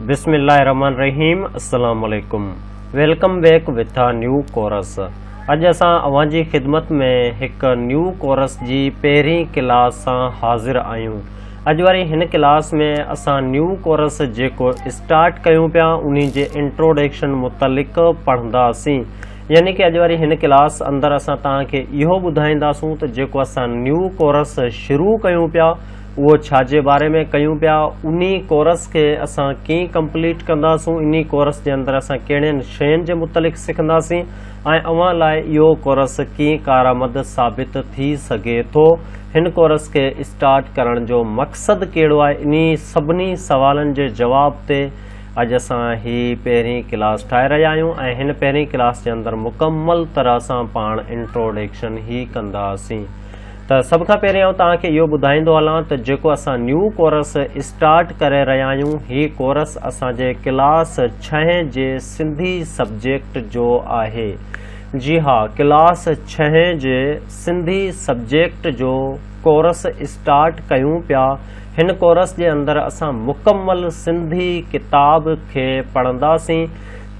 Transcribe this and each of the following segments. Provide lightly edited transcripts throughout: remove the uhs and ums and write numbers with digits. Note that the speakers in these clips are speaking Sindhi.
بسم الله الرحمن الرحيم السلام عليڪم welcome back with a new course اڄ اسان اوهان جي خدمت ۾ هڪ نيو ڪورس جي پهرين ڪلاس سان حاضر آهيون اڄ واري هن ڪلاس ۾ اسان نيو ڪورس جيڪو اسٽارٽ ڪيون پيا انهي جي انٽروڊڪشن متعلق پڙهنداسين يعني ڪي اڄ واري هن ڪلاس اندر اسان توهان کي اهو ٻڌائينداسون ته جيڪو اسان نيو ڪورس شروع ڪيون پيا اهو ڇا جي باري ۾ ڪيون پيا، انهي ڪورس کي اسان ڪيئن ڪمپليٽ ڪنداسون، انهي ڪورس جي اندر اسان ڪهڙين شين جي متعلق سکنداسين ۽ اوهان لاء اهو ڪورس ڪيئن ڪارآمد ثابت ٿي سگهي ٿو، هن ڪورس کي اسٽارٽ ڪرڻ جو مقصد ڪهڙو آهي، انهي سڀني سوالن جي جواب تي اڄ اسان هي پهرين ڪلاس ٺاهي رهيا آهيون ۽ هن پهرين ڪلاس جي اندر مڪمل طرح سان پاڻ انٽروڊڪشن هي ڪنداسين. ته سڀ کان پهرين آئون توهان کي اهو ٻڌائيندو هلان ته جيڪو اسان نيو ڪورس اسٽارٽ ڪري رهيا آهيون هي ڪورس اسان جي ڪلاس ڇهين جي سنڌي سبجيڪٽ جو آهي جي ها ڪلاس ڇهين جي سنڌي سبجيڪٽ جو ڪورس اسٽارٽ ڪيون پيا هن ڪورس جي اندر اسان مڪمل سنڌي ڪتاب کي پڙهنداسين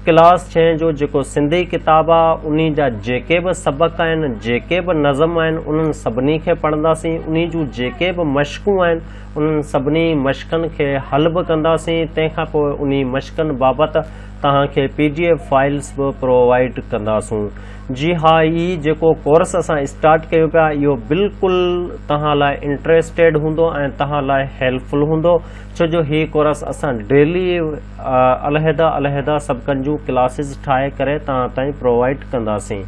ڪلاس ڇهين جو جيڪو سنڌي ڪتاب آ انهي جا جيڪي به سبق آهن، جيڪي به نظم آهن انهن سڀني کي پڙهنداسين، انهي جون جيڪي به مشقون آهن انهن سڀني مشقن کي حل به ڪنداسين، تنهن کان پوء انهي مشقن بابت توهان کي پي ڊي ايف فائلز به پرووائيڊ ڪنداسون. جي ها هي جيڪو ڪورس اسان اسٽارٽ ڪيون پيا اهو بلڪل توهان لاء انٽريسٽيڊ هوندو ۽ توهان لاء هيلپ فل هوندو ڇو جو هي ڪورس اسان ڊيلي علحده علحده سبقن جون ڪلاسز ٺاهي ڪري توهان تائين پرووائيڊ ڪنداسين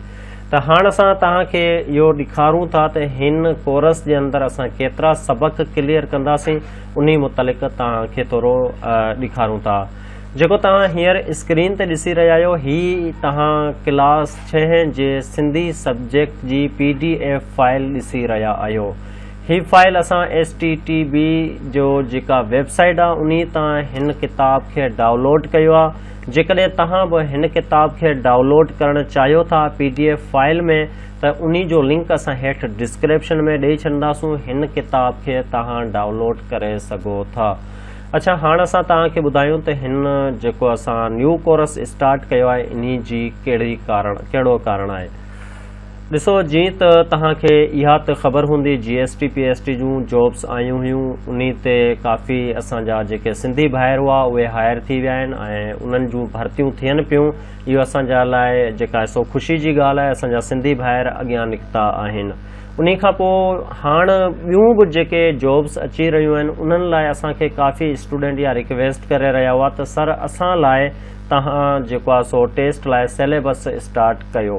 ته هاڻ اسان توهان کي اهو ڏيکارون ٿا ته هن ڪورس جي اندر اسان ڪيترا سبق ڪليئر ڪنداسين انهي متعلق توهان کي ٿورو ڏيکارون ٿا جيڪو توهان هينئر اسڪرين تي ڏسي رهيا آهيو هي توهان ڪلاس ڇهين جي سنڌي سبجيڪٽ جي پي ڊي ايف فائل ڏسي رهيا آهيو هي فائل اسان ايس ٽي ٽي بي جو جيڪا ويب سائيٽ آ انهي تان هن ڪتاب کي ڊائونلوڊ ڪيو آ جيڪڏهن توهان به هن ڪتاب کي ڊائونلوڊ ڪرڻ چاهيو ٿا پي ڊي ايف فائل ۾ ته انهي جو لنڪ اسان هيٺ ڊسڪرپشن ۾ ڏئي ڇڏنداسون هن ڪتاب کي توهان ڊائونلوڊ ڪري سگهو ٿا اڇا هاڻ اسان توهان کي ٻڌايون ته هن جيڪو اسان نيو ڪورس اسٽارٽ ڪيو آهي انهي جي ڪهڙي ڪارڻ ڪهڙو ڪارڻ آهي. ڏسو جيئن ته توهان کي اها ته خبر هوندي G S T P S T جون جابس آيون هيون انهي تي ڪافي اسان جا جيڪي سنڌي ڀائر هئا اهي هائر ٿي ويا آهن ۽ انهن جون ڀرتيون ٿين پيون اهو اسان جا لاء جيڪا سو خوشي جي ڳالهه آهي اسان جا سنڌي ڀائر اڳيان نڪتا آهن انهي کان پوء هاڻ ٻيون به جيڪي جابس اچي رهيون آهن انهن لاء اسان کي ڪافي اسٽوڊنٽ اها رڪويسٽ ڪري رهيا هئا ته سر اسان لاء توهان جيڪو آهي سو ٽيسٽ لاء سيليبس اسٽارٽ ڪيو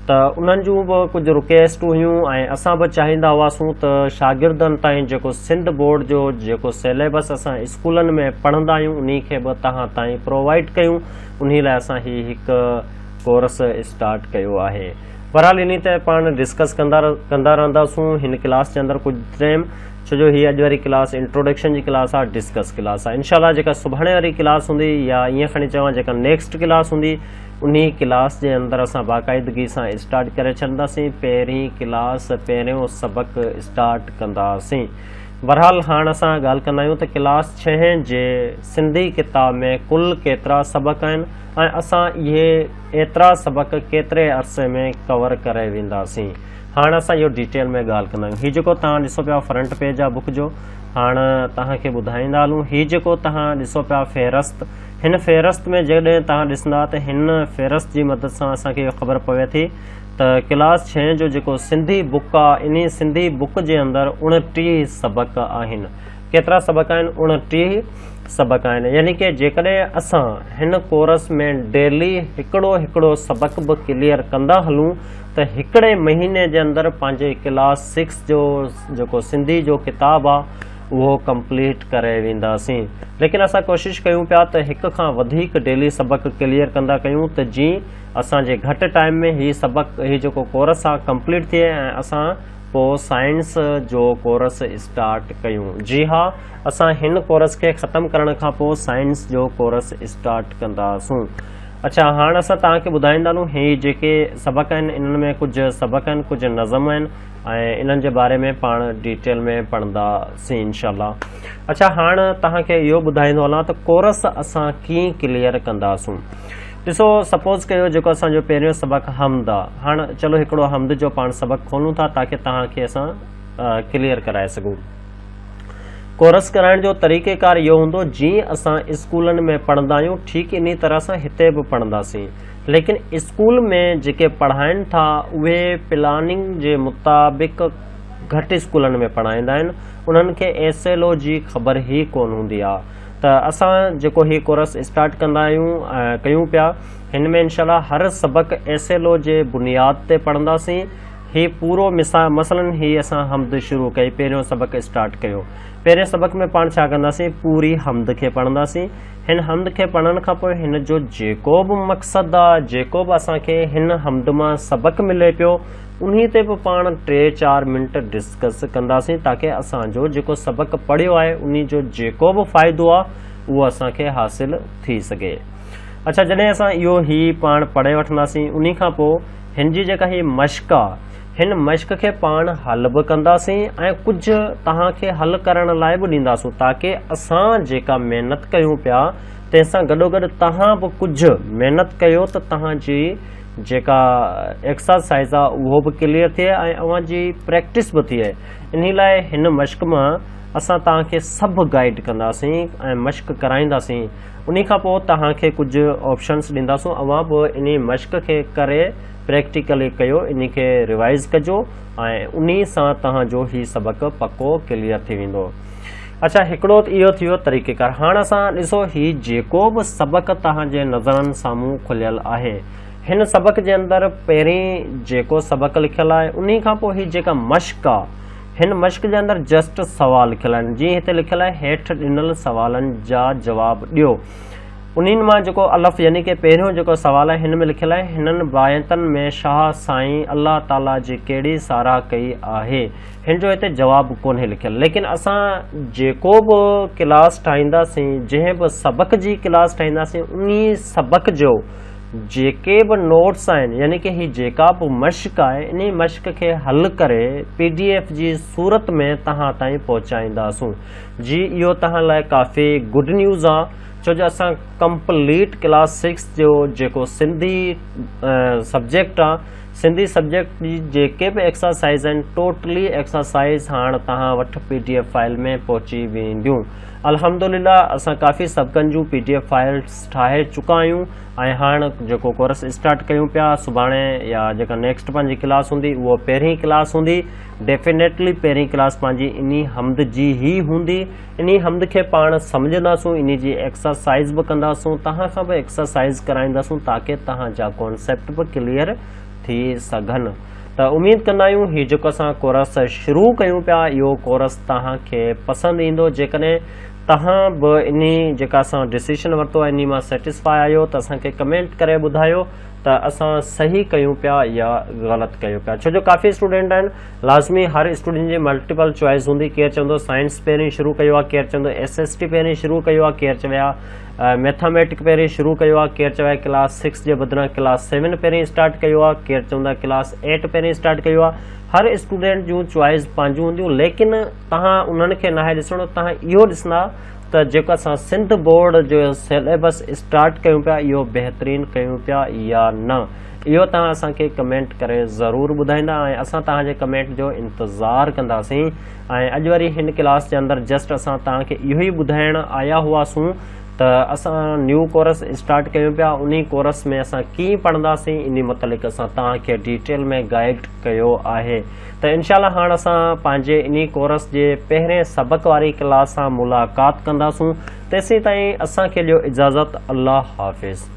ته انهن جون به ڪجهه رڪيسٽون هيون ۽ اسان به چاهيندا هئاسون ته شاگردن تائين جيڪو سنڌ بورڊ جو جيڪو سيليبس اسان اسڪولن ۾ پڙهندا آهيون انهي کي به توهان تائين پرووائيڊ ڪيون انهي لاء اسان هي هڪ ڪورس اسٽارٽ ڪيو آهي بهرحال انهي تي پاڻ ڊسڪس ڪندا ڪندا رهنداسون هن ڪلاس جي اندر ڪجهه ٽيم ڇو جو هي اڄ واري ڪلاس انٽروڊڪشن جي ڪلاس آهي ڊسڪس ڪلاس آهي انشاء الله جيڪا سڀاڻي واري ڪلاس هوندي يا ائين کڻي چوان جيڪا نيڪسٽ ڪلاس هوندي انهي ڪلاس جي اندر اسان باقاعدگي سان اسٽارٽ ڪري ڇڏنداسين پهرين ڪلاس پهريون سبق اسٽارٽ ڪنداسين بھرحال هاڻ اسان ڳالهه ڪندا آهيون ته ڪلاس ڇهين جي سنڌي ڪتاب ۾ ڪل ڪيترا سبق آهن ۽ اسان اهي ايترا سبق ڪيتري عرصي ۾ ڪور ڪري وينداسين هاڻ اسان اهو ڊيٽيل ۾ ڳالهه ڪندا آهيون هي جيڪو توهان ڏسو پيا فرنٽ پيج آهي بڪ جو هاڻ توهان کي ٻڌائيندا هلون هي جيڪو توهان ڏسو پيا فهرست هن فهرست ۾ جيڪڏهن توهان ڏسندا ته هن فهرست جي مدد سان اسان کي اهو خبر پوي ٿي ته ڪلاس ڇهين جو جيڪو سنڌي بڪ آ انهي سنڌي بڪ جي اندر 29 سبق آهن. ڪيترا سبق آهن؟ 29 سبق آهن. يعني ڪي جيڪڏهن اسان هن ڪورس ۾ ڊيلي هڪڙو هڪڙو سبق به ڪليئر ڪندا هلون ته هڪڙي مهيني جي اندر پنهنجي ڪلاس سڪس جو جيڪو سنڌي جو ڪتاب آ اهو ڪمپليٽ ڪري وينداسين ليڪن اسان ڪوشش ڪيون پيا ته هڪ کان وڌيڪ ڊيلي سبق ڪليئر ڪندا ڪيون ته جئين اسان جي گهٽ ٽائيم ۾ هي سبق هي جيڪو ڪورس آ ڪمپليٽ ٿئي ۽ اسان پو سائنس جو ڪورس اسٽارٽ ڪيون جي ها اسان هن ڪورس کي ختم ڪرڻ کان پو سائنس جو ڪورس اسٽارٽ ڪنداسون اڇا هاڻ اسان توهان کي ٻڌائيندا هلون هي جيڪي سبق آهن انهن ۾ ڪجهه سبق آهن ڪجهه نظم آهن ۽ انهن جي باري ۾ پاڻ ڊيٽيل ۾ پڙهنداسين انشاء الله. اڇا هاڻ توهان کي اهو ٻڌائيندو هلان ته ڪورس اسان ڪيئن ڪليئر ڪنداسون. ڏسو سپوز ڪيو جيڪو اسان جو پهريون سبق حمد آ، هاڻ چلو هڪڙو حمد جو پاڻ سبق کولون ٿا تاڪه توهان کي اسان ڪليئر ڪرائي سگهون. ڪورس ڪرائڻ جو طريقه ڪار اهو هوندو جيئن اسان اسڪولن ۾ پڙهندا آهيون ٺيڪ انهي طرح سان هتي به پڙهنداسين ليڪن اسڪول ۾ جيڪي پڙهائن ٿا اهي پلاننگ جي مطابق گهٽ اسڪولن ۾ پڙهائيندا آهن انهن کي ايس ايل او جي خبر ئي ڪون هوندي آهي ته اسان جيڪو هي ڪورس اسٽارٽ ڪندا آهيون ڪيون پيا هن ۾ انشاء الله هر سبق ايس ايل او جي بنياد تي پڙهنداسين هي پورو مثال مثلا هي اسان حمد شروع ڪئي پهريون سبق اسٽارٽ ڪيو پهرين سبق ۾ پاڻ ڇا ڪنداسين پوري حمد کي پڙهنداسين هن حمد کي پڙهڻ کان پوء هن جو جيڪو به مقصد آ جيڪو به اسان کي هن حمد مان سبق ملي پيو انهي تي به پاڻ ٽي چار منٽ ڊسڪس ڪنداسين تاڪه اسان جو جيڪو سبق پڙهيو آهي انهي جو جيڪو به فائدو آ اهو اسان کي حاصل ٿي سگهي اڇا جڏهن اسان اهو هي پاڻ پڙهي وٺنداسين انهي کان پوء هن جي جيڪا هي مشق آ هن مشق کي پاڻ حل به ڪنداسين ۽ ڪجهه توهان کي حل ڪرڻ لاء به ڏينداسون تاڪه اسان جيڪا محنت ڪيون پيا تنهن سان گڏوگڏ توهان به ڪجهه محنت ڪيو ته توهان جي جيڪا ايڪسرسائز آ اهو به ڪليئر ٿئي ۽ اوهان جي پريڪٽس به ٿئي انهي لاء هن مشق مان اسان توهان کي سڀ گائيڊ ڪنداسين ۽ مشق ڪرائينداسين انهي کان پوء توهان کي ڪجهه آپشنس ڏينداسون اوهان به انهي مشق کي ڪري پريڪٽيڪلي ڪيو انهي کي ريوائز ڪجو ۽ انهي سان توهان جو هي سبق پڪو ڪليئر ٿي ويندو. اڇا هڪڙو ته اهو ٿي ويو طريقيڪار هاڻ اسان ڏسو هي جيڪو به سبق توهان جي نظرن سامهون کليل آهي هن سبق جي اندر پهرين جيڪو سبق لکيل آهي انهي کان پوء هي جيڪا مشق آهي هن مشق جي اندر جسٽ سوال لکيل آهن جيئن هتي لکيل آهي هيٺ ڏنل سوالن جا جواب ڏيو. انهن مان جيڪو الف يعني ڪه پهريون جيڪو سوال آهي هن ۾ لکيل آهي هنن بيتن ۾ شاهه سائين الله تعالي جي ڪهڙي ساراهه ڪئي آهي هن جو هتي جواب ڪونهي لکيل ليڪن اسان جيڪو به ڪلاس ٺاهينداسين جنهن به سبق جي ڪلاس ٺاهينداسين انهي سبق جو جيڪي به نوٽس آهن يعني ڪه هي جيڪا به مشق آهي انهي مشق کي حل ڪري پي ڊي ايف جي صورت ۾ توهان تائين پهچائينداسون جي اهو توهان لاء ڪافي گڊ نيوز آ ڇو جو اسان ڪمپليٽ ڪلاس سڪس جو جيڪو سنڌي سبجيڪٽ آ سنڌي سبجيڪٽ جي جيڪي به ايڪسرسائز آهن ٽوٽلي ايڪسرسائز هاڻ توهان وٽ پي ڊي ايف فائل ۾ پهچي وينديون الحمدلله اسان ڪافي سبقن جون پي ڊي ايف فائلز ٺاهي چڪا آهيون ۽ هاڻ جيڪو ڪورس اسٽارٽ ڪيون پيا سڀاڻي يا جيڪا نيڪسٽ پنهنجي ڪلاس هوندي اهو پهرين ڪلاس هوندي ڊيفينيٽلي پهرين ڪلاس پنهنجي انهي حمد جي ئي هوندي انهي حمد کي پاڻ سمجهنداسون انهي جي ايڪسرسائز به ڪنداسون توهان کان به ايڪسرسائز ڪرائينداسون تاڪه توهان جا ڪانسيپٽ به ڪليئر ٿي سگهن ته اميد ڪندا آهيون هي جيڪو اسان ڪورس شروع ڪيون پيا اهو ڪورس توهان کي پسند ايندو جيڪڏهن توهان به انهي جيڪا اسان ڊسيشن ورتو آهي انهي مان سيٽسفاء آهيو ته اسان کي ڪمينٽ ڪري ٻڌايو ته اسان صحيح ڪيون پيا يا غلط ڪيون پيا ڇو جو ڪافي اسٽوڊنٽ آهن لازمي هر اسٽوڊنٽ جي ملٽيپل چوائس هوندي ڪير چوندو سائنس پهرين شروع ڪيو آهي ڪير چوندو ايس ايس ٽي پهرين شروع ڪيو آهي ڪير چوي ها ميٿاميٽڪ پهرين شروع ڪيو آهي ڪير چوي ڪلاس سڪس جي بدران ڪلاس سيون پهرين اسٽارٽ ڪيو آهي ڪير چوندا ڪلاس ايٽ پهرين اسٽارٽ ڪيو آهي هر اسٽوڊنٽ جون چوائس پنهنجون هونديون ليڪن توهان انهن کي ناهي ڏسڻو توهان اهو ڏسندا ته جيڪو اسان سنڌ بورڊ جو سيليبس اسٽارٽ ڪيون پيا اهو بهترين ڪيون پيا يا نه اهو توهان اسان کي ڪمينٽ ڪري ضرور ٻڌائيندا ۽ اسان توهان جي ڪمينٽ جو انتظار ڪنداسين ۽ اڄ وري هن ڪلاس جي اندر جسٽ اسان توهان کي اهو ئي ٻڌائڻ آيا هئاسون ته اسان نيو ڪورس اسٽارٽ ڪيون پيا انهي ڪورس ۾ اسان ڪيئن پڙهنداسين انهي متعلق اسان توهان کي ڊيٽيل ۾ گائيڊ ڪيو آهي ته انشاء الله هاڻ اسان پنهنجي انهي ڪورس جي پهرين سبق واري ڪلاس سان ملاقات ڪنداسون تيسين تائين اسان کي ڏيو اجازت الله حافظ.